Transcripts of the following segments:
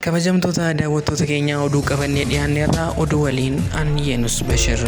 Kabajamtoota daawwattoota keenyaa, oduu qabannee dhiyaanneerraa, oduu waliin an Yeenus Bashir.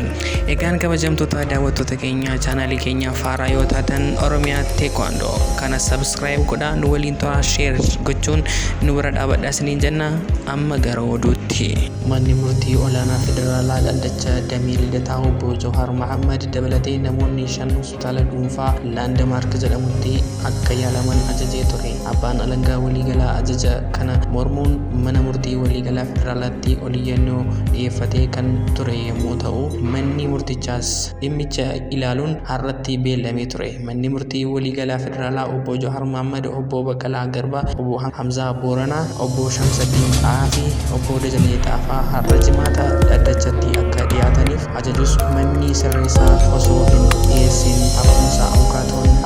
Egaan kabajamtoota daawwattoota keenyaa, chaanaalii keenya faaraa yoo taatan Oromiyaa Teekwaandoo kana subscribe godhaa, nu waliin toraa, share gochuun nu bira dhaabadhaa isiniin jenna. Amma gara oduutti. Manni murtii olaanaa federaalaa dhaddacha damee Lidataa obbo Jawaar Mohammad dabalatee namoonni 5 hospitaala dhuunfaa Laandmaark jedhamutti akka yaalaman ajajee ture. Abbaan alangaa waliigalaa ajaja kana mormuun mana murtii waliigalaa federaalaatti oliyyannoo dhiyeeffatee kan ture yommuu ta'u, manni murtichaas dhimmicha ilaaluun har'atti beellamee ture. Manni murtii waliigalaa federaalaa obbo Jawaar Mohammad, obbo Baqqalaa Garbaa, obbo Hamzaa Booranaa, obbo Shamsaddiin Xahaa fi obbo Dajanee Xaafaa har'a Jimaata dhaddachatti akka dhiyaataniif ajajus, manni sirreessaa osoo hin dhiyeessin hafuunsaa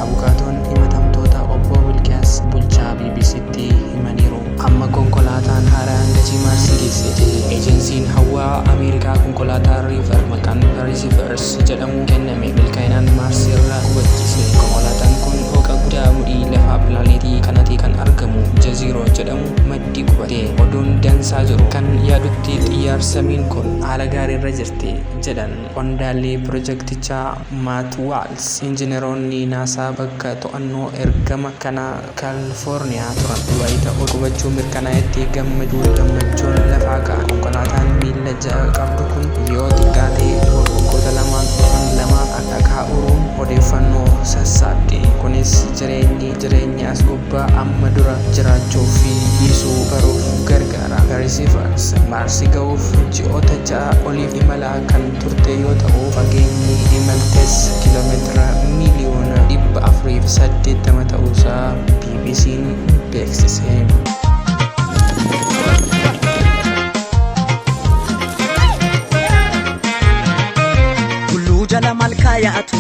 abukaatoon himatamtoota obbo Milkiyaas Bulchaa BBCtti himaniiru. Amma konkolaataan haaraan dachee Maarsii geesse. Ejensiin hawaa Ameerikaa konkolaataa Riiver maqaan Perseverance jedhamu kenname milkaa'inaan Maarsiirra qubachiise. Konkolaataan kun dhooqa guddaa mudhii lafaa pilaaneetii kanatti kan argamu Jaziiroo jedhamu maddii qubate. Oduun dansaa jiru kan yaadutti xiyyaar-samiin kun haala gaariirra jirti jedhan qondaalli pirojektichaa Maat Waals. Injineroonni NASA bakka to'annoo ergama kanaa Kaalifoorniyaa turan wayita ol qubachuu mirkanaa'etti gammachuun lafaa ka'an. Konkolaataan miilla ja'a qabdu kun yoo xiqqaate waggoota lamaan dhufan lamaaf dhakaa uruun odeeffannoo sassaabdi. Kunis jireenyi jireenya as gubbaa amma dura jiraachuu fi dhiisuu baruuf gargaara. Perseverance Maarsi ga'uuf ji'oota 6 oliif imalaa kan turte yoo ta'u, fageenyi imaltes kiiloomeetira miiliyoona 480 ta'uusaa BBC'n beeksise. Tulluu jala malkaa yaatu.